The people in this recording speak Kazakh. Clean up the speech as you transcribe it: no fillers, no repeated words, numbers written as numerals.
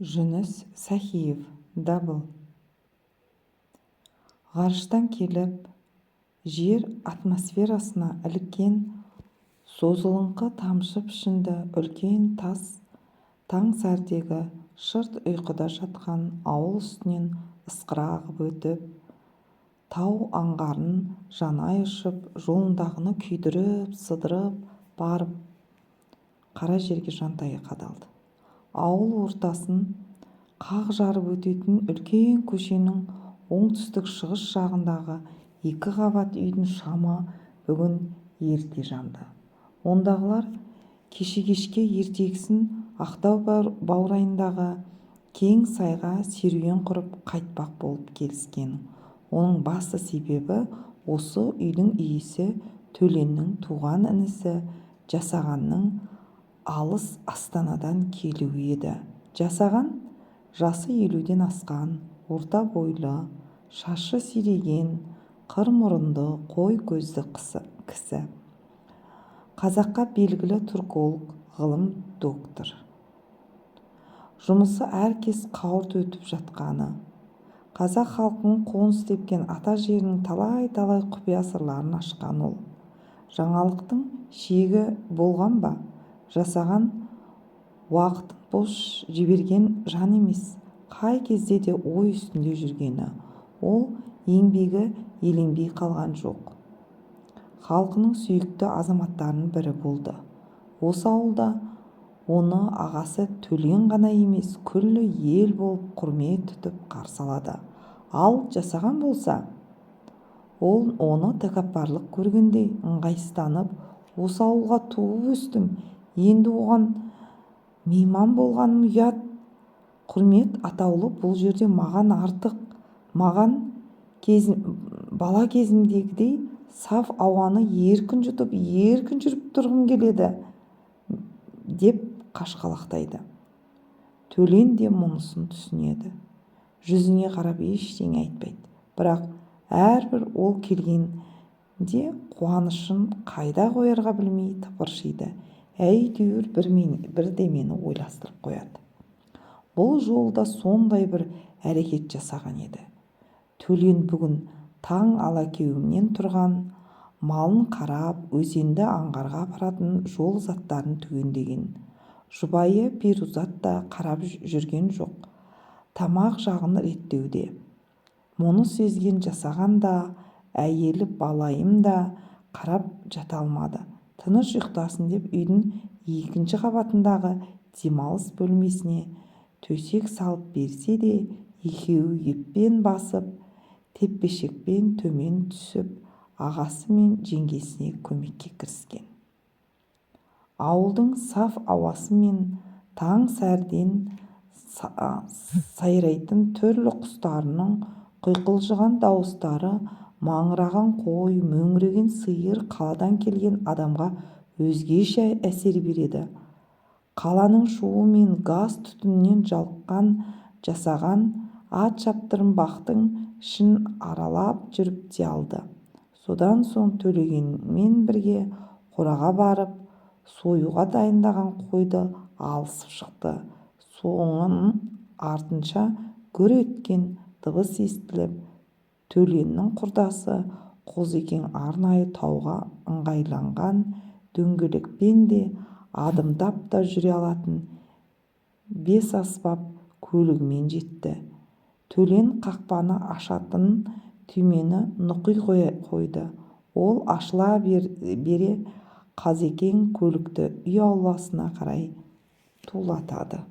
Жүніс Сәхиев. Дабыл. Ғарыштан келіп жер атмосферасына іліккен созылыңқы тамшы пішінді үлкен тас таң сәрідегі шырт ұйқыда жатқан ауыл үстінен ысқыра ағып өтіп, тау аңғарын жанай ұшып, жолындағыны күйдіріп, сыдырып барып қара жерге жантая қадалды. Ауыл ортасын қақ жарып өтетін үлкен көшенің оңтүстік-шығыс жағындағы екі қабат үйдің шамы бүгін ерте жанды. Ондағылар кеше кешке ертегісін Ақтау баурайындағы кең сайға серуен құрып қайтпақ болып келіскен. Оның басты себебі осы үйдің иесі Төленнің туған інісі Жасағанның алыс Астанадан келуі еді. Жасаған жасы 50-ден асқан, орта бойлы, шашы сиреген, қыр мұрынды, қой көзді кісі. Қазаққа белгілі түрколог, ғылым докторы. Жұмысы әркез қауырт өтіп жатқаны. Қазақ халқының қоныс тепкен ата жерінің талай-талай құпия сырларын ашқан ол. Жаңалықтың шегі болған ба, Жасаған уақытын бос жіберген жан емес, қай кезде де ой үстінде жүргені. Ол еңбегі еленбей қалған жоқ. Халқының сүйікті азаматтарының бірі болды. Осы ауылда оны ағасы Төлен ғана емес, күллі ел болып құрмет тұтып қарсы алады. Ал Жасаған болса, ол оны тәкаппарлық көргендей ыңғайсызданып, осы ауылға туып өстім, енді оған мейман болғаным ұят. Құрмет атаулы бұл жерде маған артық, маған бала кезімдегідей саф ауаны еркін жұтып, еркін жүріп тұрғым келеді, деп қашқалақтайды. Төлен де мұнысын түсінеді. Жүзіне қарап ештеңе айтпайды. Бірақ әрбір ол келгенде қуанышын қайда қоярға білмей тыпыршиды. Әйтеуір бірдемені ойластырып қояды. Бұл жолы да сондай бір әрекет жасаған еді. Төлен бүгін таң алакеуімнен тұрған, малын қарап, өзенді аңғарға апаратын жол заттарын түгендеген. Жұбайы Перузат та қарап жүрген жоқ. Тамақ жағын реттеуде. Мұны сезген Жасаған да, әйелі Балайым да қарап жата алмады. Тыныш ұйықтасын деп үйдің екінші қабатындағы демалыс бөлмесіне төсек салып берсе де, екеуі еппен басып, теппешекпен төмен түсіп, ағасы мен жеңгесіне көмекке кіріскен. Ауылдың саф ауасы мен таң сәріден сайрайтын түрлі құстарының құйқылжыған дауыстары, маңыраған қой, мөңіреген сиыр қаладан келген адамға өзгеше әсер береді. Қаланың шуы мен газ түтінінен жалыққан Жасаған ат шаптырым бақтың ішін аралап жүріп те алды. Содан соң Төлегенмен бірге қораға барып, союға дайындаған қойды алысып шықты. Соңын артынша гүр еткен дыбыс естіліп, Төленнің құрдасы Қозыкең арнайы тауға ыңғайланған дөңгелекпен де, адымдап та жүре алатын бесаспап көлігімен жетті. Төлен қақпаны ашатын түймені нұқи қойды. Ол ашыла бере Қазекең көлікті үй ауласына қарай тулатады.